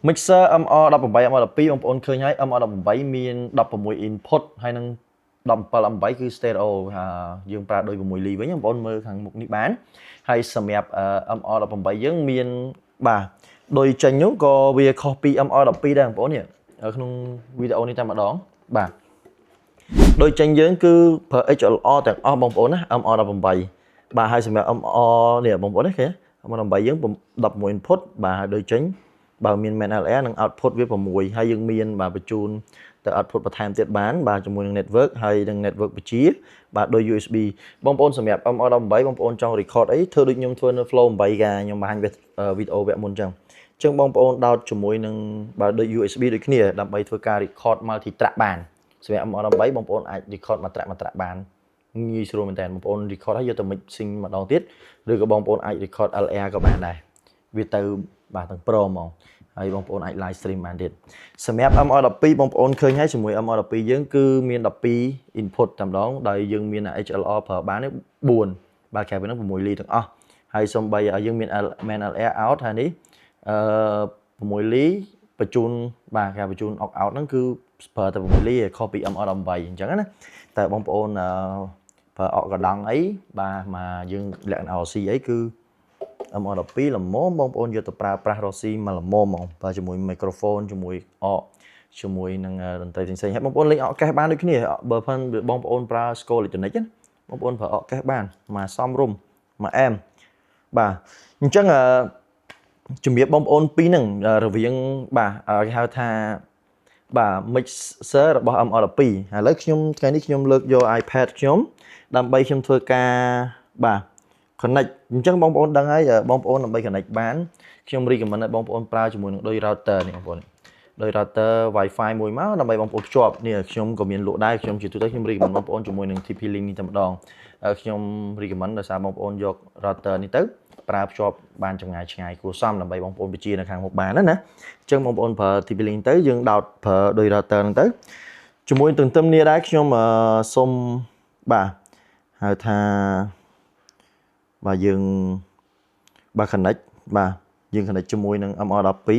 Mixer MR18 MR12 បងប្អូនឃើញហើយ MR18 មាន16 input ហើយនឹង17 M8 គឺ stereo យើងប្រើដូច6លីវិញបងប្អូនមើលខាងមុខនេះបានហើយសម្រាប់ MR18 យើងមានបាទដោយចេញនោះក៏វាខុសពី MR12 ដែរបងប្អូននេះក្នុងវីដេអូនេះតែម្ដងបាទដោយចេញយើងគឺប្រើ XLR ទាំងអស់បងប្អូនណា MR18 បាទហើយសម្រាប់ MR នេះបងប្អូនណាឃើញ MR18 យើង16 input បាទហើយដូចចេញបើមាន main LR និង output វា6ហើយយើងមានបាទបញ្ជូនទៅ output បន្ថែមទៀតបានបាទជាមួយនឹង network ហើយនឹង network បញ្ជាបាទដោយ USB បងប្អូនសម្រាប់ MR18 បងប្អូនចង់ record អីធ្វើដូចខ្ញុំធ្វើនៅ Flow 8កាខ្ញុំបង្ហាញវីដេអូវគ្គមុនចឹងចឹងបងប្អូនដោតជាមួយនឹងបាទដូច USB ដូចគ្នាដើម្បីធ្វើការ record multi track បានសម្រាប់ MR18 បងប្អូនអាច record មួយ track មួយ track បានងាយស្រួលមែនតើបងប្អូន record ហើយយកទៅ mixing ម្ដងទៀតឬក៏បងប្អូនអាច record LR ក៏បានដែរវាទៅបាទទាំងព្រមហ្មងហើយបងប្អូនអាច live stream បានទៀតសម្រាប់ MR12 បងប្អូនឃើញហើយជាមួយ MR12 យើងគឺមាន12 input តែម្ដងដោយយើងមាន XLR ប្រើបាន4បាទក្រៅពីហ្នឹង6លីទាំងអស់ហើយសំបីយើងមាន main LR out ហើយនេះអឺ6លីបញ្ជូនបាទការបញ្ជូន aux out ហ្នឹងគឺប្រើតែ6លីខុសពី MR18 អញ្ចឹងណាតែបងប្អូនប្រើអកកដង់អីបាទមកយើងលក្ខណៈ RC អីគឺ MR12 ល្មមបងប្អូនយកទៅប្រើប្រាស់រស៊ីមកល្មមហ្មងបាទជាមួយ microphone ជាមួយអកជាមួយនឹងតន្ត្រីផ្សេងៗហើយបងប្អូនលេងអកកេះបានដូចគ្នាបើផិនបងប្អូនប្រើ Skull Electronic ណាបងប្អូនប្រើអកកេះបានមកសំរុំមកអែមបាទអញ្ចឹងជំរាបបងប្អូនពីរហ្នឹងរវាងបាទគេហៅថាបាទ mixer របស់ MR12 ឥឡូវខ្ញុំថ្ងៃនេះខ្ញុំលើកយក iPad ខ្ញុំដើម្បីខ្ញុំធ្វើការបាទ connect អញ្ចឹងបងប្អូនដឹងហើយបងប្អូនដើម្បី connect បានខ្ញុំ recommend ឲ្យបងប្អូនប្រើជាមួយនឹងដូច router នេះបងប្អូនដោយ router Wi-Fi មួយមកដើម្បីបងប្អូនភ្ជាប់នេះខ្ញុំក៏មានលក់ដែរខ្ញុំជាទូទៅខ្ញុំ recommend បងប្អូនជាមួយនឹង TP Link នេះតែម្ដងខ្ញុំ recommend ដោយសារបងប្អូនយក router នេះទៅប្រើភ្ជាប់បានចម្ងាយឆ្ងាយគួរសមដើម្បីបងប្អូនបញ្ជានៅខាងមុខបានណាណាអញ្ចឹងបងប្អូនប្រើ TP Link ទៅយើងដោតប្រើដោយ router ហ្នឹងទៅជាមួយទន្ទឹមនេះដែរខ្ញុំសូមបាទហៅថាបាទយើងបាទ connect បាទយើង connect ជាមួយនឹង MR12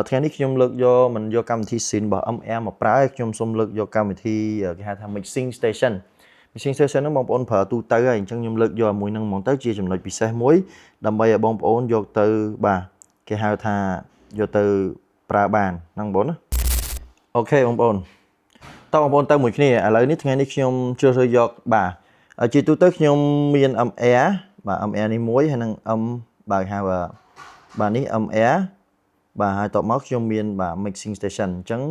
ថ្ងៃនេះខ្ញុំលើកយកមិនយកកម្មវិធី Scene របស់ MR មកប្រើខ្ញុំសូមលើកយកកម្មវិធីគេហៅថា Mixing Station Mixing Station ហ្នឹងបងប្អូនប្រើទូទៅហើយអញ្ចឹងខ្ញុំលើកយកមួយហ្នឹងហ្មងទៅជាចំណុចពិសេសមួយដើម្បីឲ្យបងប្អូនយកទៅបាទគេហៅថាយកទៅប្រើបានហ្នឹងបងប្អូនណាOK បងប្អូនតោះបងប្អូនទៅមួយគ្នាឥឡូវនេះថ្ងៃនេះខ្ញុំជ្រើសរើសយកបាទជាទូទៅខ្ញុំមាន MR បាទ MR នេះមួយហើយនឹង M បាទហៅបាទនេះ MR បាទហើយតបមកខ្ញុំមានបាទ mixing station អញ្ចឹង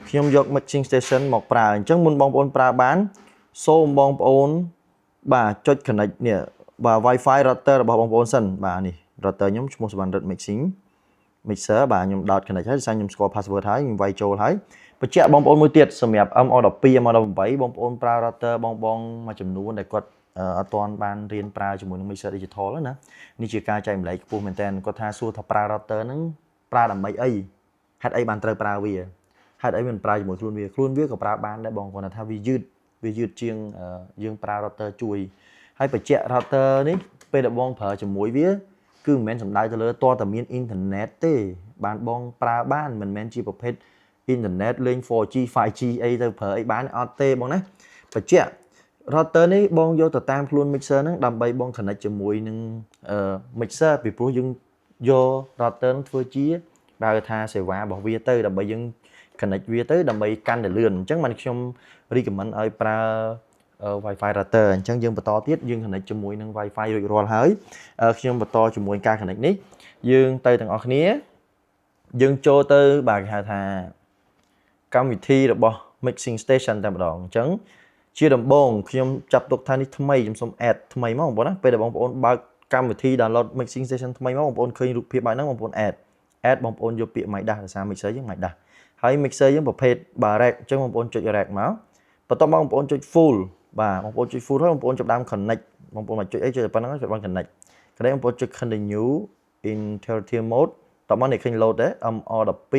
ខ្ញុំយក mixing station មកប្រើអញ្ចឹងមុនបងប្អូនប្រើបានសូមបងប្អូនបាទចុច connect នេះបាទ Wi-Fi router របស់បងប្អូនសិនបាទនេះ router ខ្ញុំឈ្មោះសវណ្ណរិទ្ធ mixing mixer បាទខ្ញុំដោត connect ហើយដោយសារខ្ញុំស្គាល់ password ហើយខ្ញុំវាយចូលហើយបញ្ជាក់បងប្អូនមួយទៀតសម្រាប់ MR12 MR18 បងប្អូនប្រើ router បងបងមួយចំនួនដែលគាត់អត់ទាន់បានរៀនប្រើជាមួយនឹង mixer digital ណានេះជាការចែកម្លែកខ្ពស់មែនតើគាត់ថាសួរថាប្រើ router ហ្នឹងប្រើដើម្បីអីហេតុអីបានត្រូវប្រើវាហេតុអីមិនប្រើជាមួយខ្លួនវាខ្លួនវាក៏ប្រើបានដែរបងគាត់ថាវាយឺតវាយឺតជាងយើងប្រើ router ជួយហើយបញ្ជាក់ router នេះពេលដែលបងប្រើជាមួយវាគឺមិនមែនសំដៅទៅលើតតែមានអ៊ីនធឺណិតទេបានបងប្រើបានមិនមែនជាប្រភេទអ៊ីនធឺណិតលេង 4G 5G អីទៅប្រើអីបានអត់ទេបងណាបញ្ជាក់ router នេះបងយកទៅតាមខ្លួន mixer ហ្នឹងដើម្បីបង connect ជាមួយនឹង mixer ពីព្រោះយើងយក router ហ្នឹងធ្វើជាបើថាសេវារបស់វាទៅដើម្បីយើង connect វាទៅដើម្បីកាន់តែលឿនអញ្ចឹងបានខ្ញុំ recommend ឲ្យប្រើ Wi-Fi router អញ្ចឹងយើងបន្តទៀតយើង connect ជាមួយនឹង Wi-Fi រួចរាល់ហើយខ្ញុំបន្តជាមួយការ connect នេះយើងទៅទាំងអស់គ្នាយើងចូលទៅបាទគេហៅថាកម្មវិធីរបស់ mixing station តែម្ដងអញ្ចឹងជាដំបូងខ្ញុំចាប់ទុកថានេះថ្មីខ្ញុំសូម add ថ្មីមកបងប្អូនណាពេលដែលបងប្អូនបើកកម្មវិធី download mixing station ថ្មីមកបងប្អូនឃើញរូបភាពបែបហ្នឹងបងប្អូន add add បងប្អូនយកពាក្យ Midas ដោយសារ mixer យើង Midas ហើយ mixer យើងប្រភេទ rack អញ្ចឹងបងប្អូនចុច rack មកបន្ទាប់មកបងប្អូនចុច full បាទបងប្អូនចុច full ហើយបងប្អូនចាប់ដើម connect បងប្អូនមកចុចអីចុចតែប៉ុណ្្នឹងចុចបាន connect connect បងប្អូនចុច continue in interactive mode តោះមកនេះឃើញ load ទេ MR12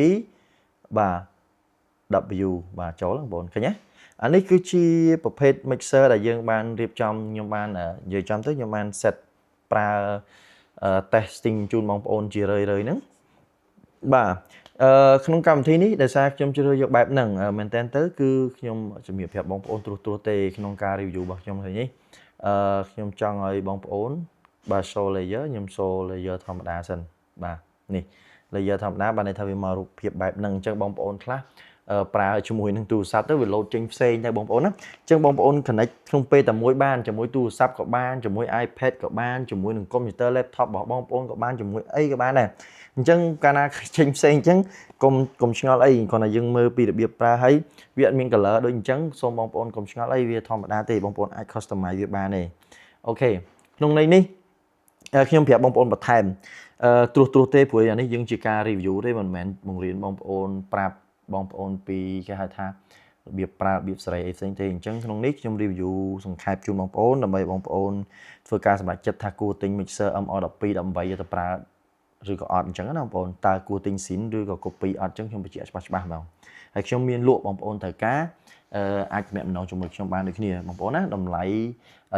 បាទ W បាទចូលបងប្អូនឃើញទេអានេះគឺជាប្រភេទ mixer ដែលយើងបានរៀបចំខ្ញុំបាននិយាយចំទៅខ្ញុំបាន set ប្រើ testing ជូនបងប្អូនជារឿយៗហ្នឹងបាទ ក្នុងកម្មវិធីនេះដោយសារខ្ញុំជ្រើសរើសយកបែបហ្នឹងមែនតើទៅគឺខ្ញុំជំរាបប្រាប់បងប្អូនត្រួសត្រាសទេក្នុងការ review របស់ខ្ញុំថ្ងៃនេះខ្ញុំចង់ឲ្យបងប្អូនបាទ show layer ខ្ញុំ show layer ធម្មតាសិនបាទនេះ layer ធម្មតាបានន័យថាវាមករូបភាពបែបហ្នឹងអញ្ចឹងបងប្អូនខ្លះប្រើជាមួយនឹងទូរស័ព្ទទៅវាលោតចេញផ្សេងទៅបងប្អូនណាអញ្ចឹងបងប្អូន connect ក្នុងពេលតែមួយបានជាមួយទូរស័ព្ទក៏បានជាមួយ iPad ក៏បានជាមួយនឹង computer laptop របស់បងប្អូនក៏បានជាមួយអីក៏បានដែរអញ្ចឹងកាលណាចេញផ្សេងអញ្ចឹងកុំកុំឆ្ងល់អីគ្រាន់តែយើងមើលពីរបៀបប្រើហើយវាអត់មាន color ដូចអញ្ចឹងសូមបងប្អូនកុំឆ្ងល់អីវាធម្មតាទេបងប្អូនអាច customize វាបានទេOK ក្នុងន័យនេះខ្ញុំប្រាប់បងប្អូនបន្ថែមត្រួសត្រាសទេព្រោះអានេះយើងជាការ review ទេមិនមែនបង្រៀនបងប្អូនប្រាប់បងប្អូនពីគេហៅថារបៀបប្រើរបៀបសេរីអីផ្សេងទេអញ្ចឹងក្នុងនេះខ្ញុំ review សង្ខេបជូនបងប្អូនដើម្បីបងប្អូនធ្វើការសម្រេចចិត្តថាគួរទិញ mixer MR12 18យកទៅប្រើឬក៏អត់អញ្ចឹងណាបងប្អូនតើគួរទិញស៊ីនឬក៏ copy អត់អញ្ចឹងខ្ញុំបញ្ជាក់ច្បាស់ច្បាស់ហ្មងហើយខ្ញុំមានលក់បងប្អូនត្រូវការអាចទំនាក់ទំនងជាមួយខ្ញុំបានដូចគ្នាបងប្អូនណាតម្លៃ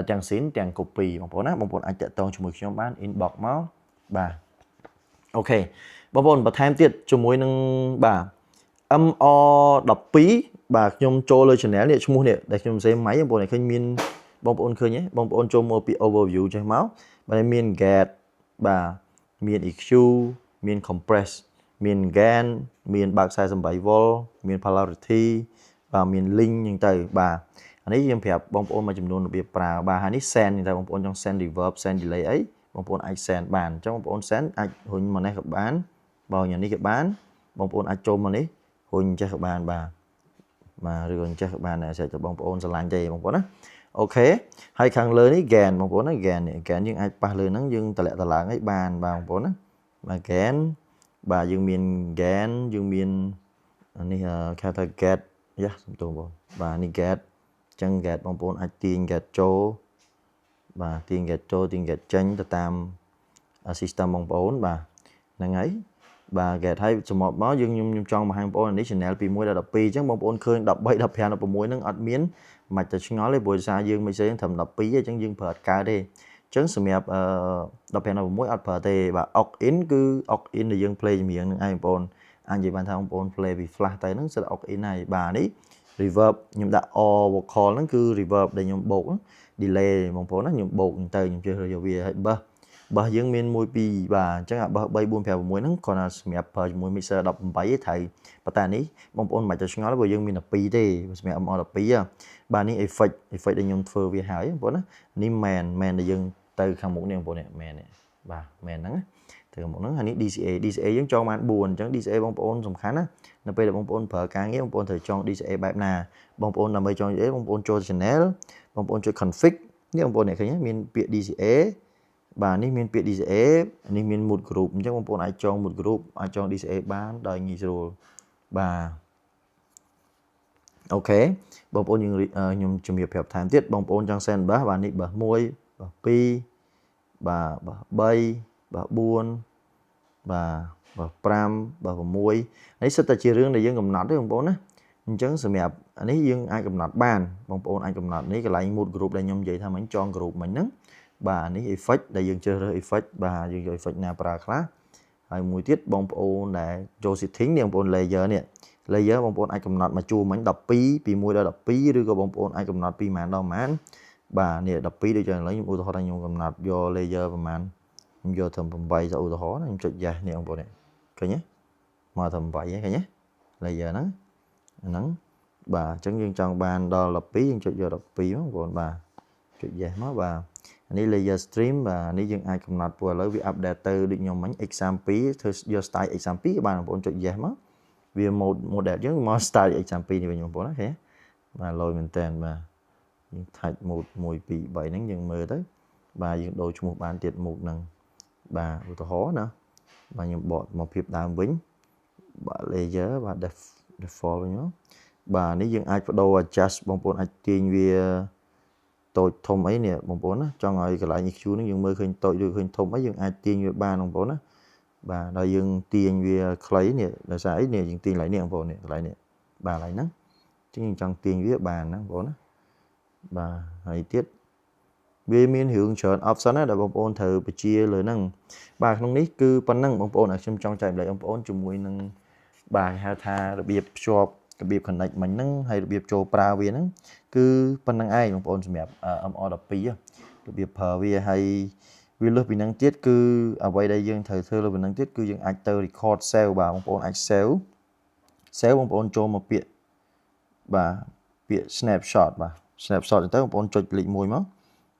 ទាំងស៊ីនទាំង copy បងប្អូនណាបងប្អូនអាចតាក់ទងជាមួយខ្ញុំបាន inbox មកបាទ OK បងប្អូនបន្ថែមទៀតជាមួយនឹងបាទ MR12 បាទខ្ញុំចូលលើ channel នេះឈ្មោះនេះដែលខ្ញុំសេម៉ៃបងប្អូនឃើញមានបងប្អូនឃើញទេបងប្អូនចូលមកពី overview ចេះមកបាទមាន gate បាទមាន EQ មាន compress មាន gain មានបើក48 V មាន polarity បាទមាន link អញ្ចឹងទៅបាទអានេះយើងប្រាប់បងប្អូនមួយចំនួនរបៀបប្រើបាទហើយនេះ send ទៅបងប្អូនចង់ send reverb send delay អីបងប្អូនអាច send បានអញ្ចឹងបងប្អូន send អាចរុញមកនេះក៏បានបើយ៉ាងនេះក៏បានបងប្អូនអាចចូលមកនេះរុញចេះក៏បានបាទបាទឬក៏ចេះក៏បានដែរស្រេចទៅបងប្អូនស្រឡាញ់ទេបងប្អូនណាOK ហើយខាងលើនេះ gain បងប្អូនណា gain នេះ gain យើងអាចប៉ះលើហ្នឹងយើងតម្លាក់តម្លើងអីបានបាទបងប្អូនណាបាទ gain បាទយើងមាន gain យើងមាននេះគេហៅថា gate យ៉ាសំទោសបងប្អូនបាទនេះ gate អញ្ចឹង gate បងប្អូនអាចទាញ gate ចូលបាទទាញ gate ចូលទាញ gate ចេញទៅតាម system បងប្អូនបាទហ្នឹងហើយបាទ gate ហើយសម្រាប់មកយើងខ្ញុំខ្ញុំចង់បង្ហាញបងប្អូននេះ channel ពី1ដល់12អញ្ចឹងបងប្អូនឃើញ13 15 16ហ្នឹងអត់មានមិនទៅឆ្ងល់ទេព្រោះសារយើងមិនស្អីត្រឹម12ទេអញ្ចឹងយើងប្រើអត់កើតទេអញ្ចឹងសម្រាប់អឺ15 16អត់ប្រើទេបាទ aux in គឺ aux in ដែលយើង play ចម្រៀងនឹងឯងបងប្អូនអាចនិយាយបានថាបងប្អូន play ពី flash ទៅហ្នឹងសិត aux in ហើយបាទនេះ reverb ខ្ញុំដាក់ all vocal ហ្នឹងគឺ reverb ដែលខ្ញុំបូក delay បងប្អូនណាខ្ញុំបូកទៅខ្ញុំជ្រើសរើសយកវាហើយ bus bus យើងមាន1 2បាទអញ្ចឹងអា bus 3 4 5 6ហ្នឹងគ្រាន់តែសម្រាប់ប្រើជាមួយ mixer 18ទេត្រូវប៉ុន្តែនេះបងប្អូនមិនបាច់ទៅឆ្ងល់ព្រោះយើងមាន12ទេសម្រាប់ MR12 បាទនេះ effect effect ដែលខ្ញុំធ្វើវាហើយបងប្អូនណានេះ main main ដែលយើងទៅខាងមុខនេះបងប្អូននេះ main នេះបាទ main ហ្នឹងទៅខាងមុខហ្នឹងហើយនេះ DCA DCA យើងចងបាន4អញ្ចឹង DCA បងប្អូនសំខាន់ណានៅពេលដែលបងប្អូនប្រើការងារបងប្អូនត្រូវចង DCA បែបណាបងប្អូនដើម្បីចង DCA បងប្អូនចូល channel បងប្អូនចុច config នេះបងប្អូនអ្នកឃើញមានពាក្យ DCA បាទនេះមានពាក្យ DCA នេះមាន mode group អញ្ចឹងបងប្អូនអាចចង mode group អាចចង DCA បានដោយងាយស្រួលបាទ OK បងប្អូនយើងខ្ញុំជំរាបប្រាប់ថែមទៀតបងប្អូនចង់ send bus បាទនេះ bus 1 bus 2បាទ bus 3 bus 4បាទ bus 5 bus 6នេះសិតតែជារឿងដែលយើងកំណត់ទេបងប្អូនណាអញ្ចឹងសម្រាប់អានេះយើងអាចកំណត់បានបងប្អូនអាចកំណត់នេះកន្លែង mode group ដែលខ្ញុំនិយាយថាមិញចង group មិញហ្នឹងបាទនេះ effect ដែលយើងជ្រើសរើស effect បាទយើងយក effect ណាប្រើខ្លះហើយមួយទៀតបងប្អូនដែលចូល setting នេះបងប្អូន layer នេះ layer បងប្អូនអាចកំណត់មកជួរមិញ12ពី1ដល់12ឬក៏បងប្អូនអាចកំណត់ពីប៉ុន្មានដល់ប៉ុន្មានបាទនេះ12ដូចចឹងឥឡូវខ្ញុំឧទាហរណ៍ថាខ្ញុំកំណត់យក layer ប្រហែលខ្ញុំយកត្រឹម8ទៅឧទាហរណ៍ណាខ្ញុំចុច yes នេះបងប្អូននេះឃើញទេមកត្រឹម8ហ្នឹងឃើញទេ layer ហ្នឹងហ្នឹងបាទអញ្ចឹងយើងចង់បានដល់12យើងចុចយក12មកបងប្អូនបាទចុច yes មកបាទនេះ layer stream បាទនេះយើងអាចកំណត់ព្រោះឥឡូវវា update ទៅដូចខ្ញុំមិញ X32 ធ្វើយក style X32 ក៏បានបងប្អូនចុច yes មកវា mode model យើងមក style X32 នេះវិញបងប្អូនណាឃើញបាទលយមែនតើបាទយើង touch mode 1 2 3ហ្នឹងយើងមើលទៅបាទយើងដូរឈ្មោះបានទៀត mode ហ្នឹងបាទឧទាហរណ៍ណាបាទខ្ញុំបកមកភាពដើមវិញបាទ layer បាទ default វិញមកបាទនេះយើងអាចបដូរ adjust បងប្អូនអាចទាញវាតូចធំអីនេះបងប្អូនណាចង់ឲ្យកន្លែង EQ ហ្នឹងយើងមើលឃើញតូចឬឃើញធំអីយើងអាចទាញវាបានបងប្អូនណាបាទដល់យើងទាញវាខ្លីនេះដោយសារអីនេះយើងទាញកន្លែងនេះបងប្អូននេះកន្លែងនេះបាទកន្លែងហ្នឹងជាងយើងចង់ទាញវាបានណាបងប្អូនណាបាទហើយទៀតវាមានរឿងច្រើន option ណាដែលបងប្អូនត្រូវបញ្ជាលើហ្នឹងបាទក្នុងនេះគឺប៉ុណ្ណឹងបងប្អូនខ្ញុំចង់ចែករំលែកបងប្អូនជាមួយនឹង បាទគេហៅថារបៀបភ្ជាប់របៀប connect មិញហ្នឹងហើយរបៀបចូលប្រើវាហ្នឹងគឺប៉ុណ្្នឹងឯងបងប្អូនសម្រាប់ MR12 របៀបប្រើវាហើយវាលើសពីហ្នឹងទៀតគឺអ្វីដែលយើងត្រូវធ្វើលើពីហ្នឹងទៀតគឺយើងអាចទៅ record save បាទបងប្អូនអាច save save បងប្អូនចូលមកពាក្យបាទពាក្យ snapshot បាទ snapshot ទៅបងប្អូនចុចលេខ1មក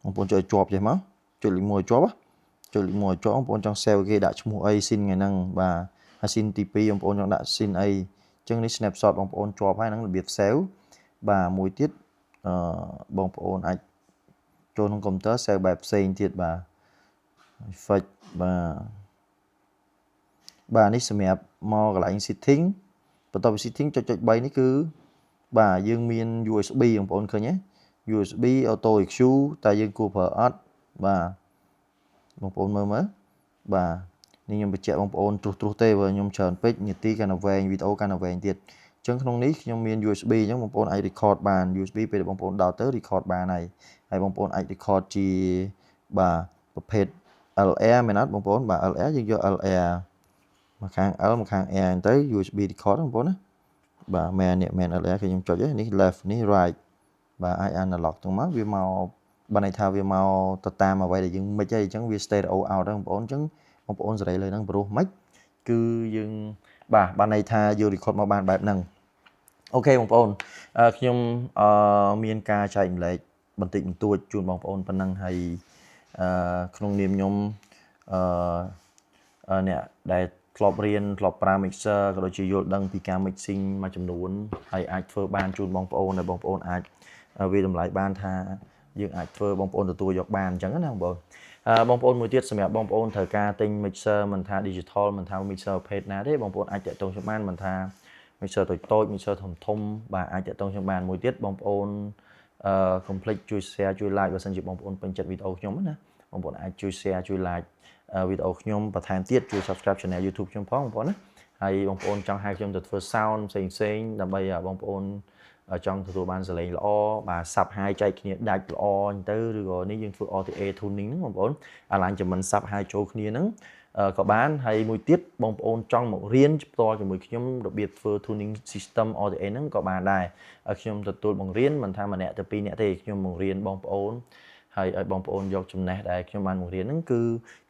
បងប្អូនចុចឲ្យជាប់ចេះមកចុចលេខ1ឲ្យជាប់ចុចលេខ1ឲ្យជាប់បងប្អូនចង់ save គេដាក់ឈ្មោះអី scene ថ្ងៃហ្នឹងបាទហើយ scene ទី2បងប្អូនចង់ដាក់ scene អីអញ្ចឹងនេះ snapshot បងប្អូនជាប់ហើយហ្នឹងរបៀប save បាទមួយទៀតអឺបងប្អូនអាចចូលក្នុងកុំព្យូទ័រ save បែបផ្សេងទៀតបាទ effect បាទបាទនេះសម្រាប់មកកន្លែង setting បន្ទាប់ពី setting ចុចចុច3នេះគឺបាទយើងមាន USB បងប្អូនឃើញទេ USB Auto EQ តើយើងគួរប្រើអត់បាទបងប្អូនមើលមើលបាទនេះខ្ញុំបញ្ជាក់បងប្អូនត្រួសត្រាសទេព្រោះខ្ញុំច្រើនពេកនាទីកាន់តែវែងវីដេអូកាន់តែវែងទៀតអញ្ចឹងក្នុងនេះខ្ញុំមាន USB អញ្ចឹងបងប្អូនអាច record បាន USB ពេលដែលបងប្អូនដោតទៅ record បានហើយហើយបងប្អូនអាច record ជាបាទប្រភេទ LR មែនអត់បងប្អូនបាទ LR យើងយក LR មកខាង L មកខាង R ទៅ USB record បងប្អូនណាបាទមែននេះមែន LR គឺខ្ញុំចុចនេះ left នេះ right បាទអាច analog ទៅមកវាមកបានន័យថាវាមកទៅតាមអ្វីដែលយើង mix ហើយអញ្ចឹងវា stereo out ហ្នឹងបងប្អូនអញ្ចឹងបងប្អូនសេរីលើហ្នឹងព្រោះមិនគឺយើងបាទបានន័យថាយើង record មកបានបែបហ្នឹង OK បងប្អូនខ្ញុំអឺមានការចែករំលែកបន្តិចបន្តួចជូនបងប្អូនប៉ុណ្ណឹងហើយអឺក្នុងនាមខ្ញុំអឺអ្នកដែលធ្លាប់រៀនធ្លាប់ប្រើ mixer ក៏ដូចជាយល់ដឹងពីការ mixing មួយចំនួនហើយអាចធ្វើបានជូនបងប្អូនដែលបងប្អូនអាចវាតម្លៃបានថាយើងអាចធ្វើបងប្អូនទទួលយកបានអញ្ចឹងណាបងប្អូនបងប្អូនមួយទៀតសម្រាប់បងប្អូនត្រូវការទិញ mixer មិនថា digital មិនថា mixer ប្រភេទណាទេបងប្អូនអាចតាក់ទងខ្ញុំបានមិនថា mixer តូចតូច mixer ធំធំបាទអាចតាក់ទងខ្ញុំបានមួយទៀតបងប្អូនអឺ complete ជួយ share ជួយ like បើសិនជាបងប្អូនពេញចិត្តវីដេអូខ្ញុំណាបងប្អូនអាចជួយ share ជួយ like វីដេអូខ្ញុំបន្ថែមទៀតជួយ subscribe channel YouTube ខ្ញុំផងបងប្អូនណាហើយបងប្អូនចង់ហៅខ្ញុំទៅធ្វើ sound ផ្សេងផ្សេងដើម្បីបងប្អូនចង់ទទួលបានសំឡេងល្អបាទ sub high ចែកគ្នាដាច់ល្អអញ្ចឹងទៅឬក៏នេះយើងធ្វើ RTA tuning ហ្នឹងបងប្អូន alignment sub high ចូលគ្នាហ្នឹងក៏បានហើយមួយទៀតបងប្អូនចង់មករៀនផ្ទាល់ជាមួយខ្ញុំរបៀបធ្វើ tuning system RTA ហ្នឹងក៏បានដែរខ្ញុំទទួលបង្រៀនមិនថាម្នាក់ទៅពីរនាក់ទេខ្ញុំបង្រៀនបងប្អូនហើយឲ្យបងប្អូនយកចំណេះដែលខ្ញុំបានបង្រៀនហ្នឹងគឺ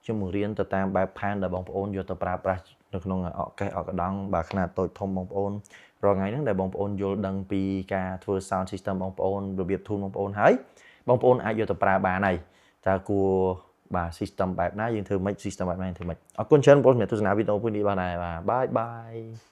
ខ្ញុំបង្រៀនទៅតាមបែបផែនដែលបងប្អូនយកទៅប្រើប្រាស់នៅក្នុងអកេះអកដង់បាទខ្នាតតូចធំបងប្អូនរាល់ថ្ងៃហ្នឹងដែលបងប្អូនយល់ដឹងពីការធ្វើ sound system បងប្អូនរបៀប tune បងប្អូនហើយបងប្អូនអាចយកទៅប្រើបានហើយតើគួរបាទ system បែបណាយើងធ្វើម៉េច system បែបណាយើងធ្វើម៉េចអរគុណច្រើនបងប្អូនសម្រាប់ទស្សនាវីដេអូមួយនេះបាទដែរបាទ bye bye.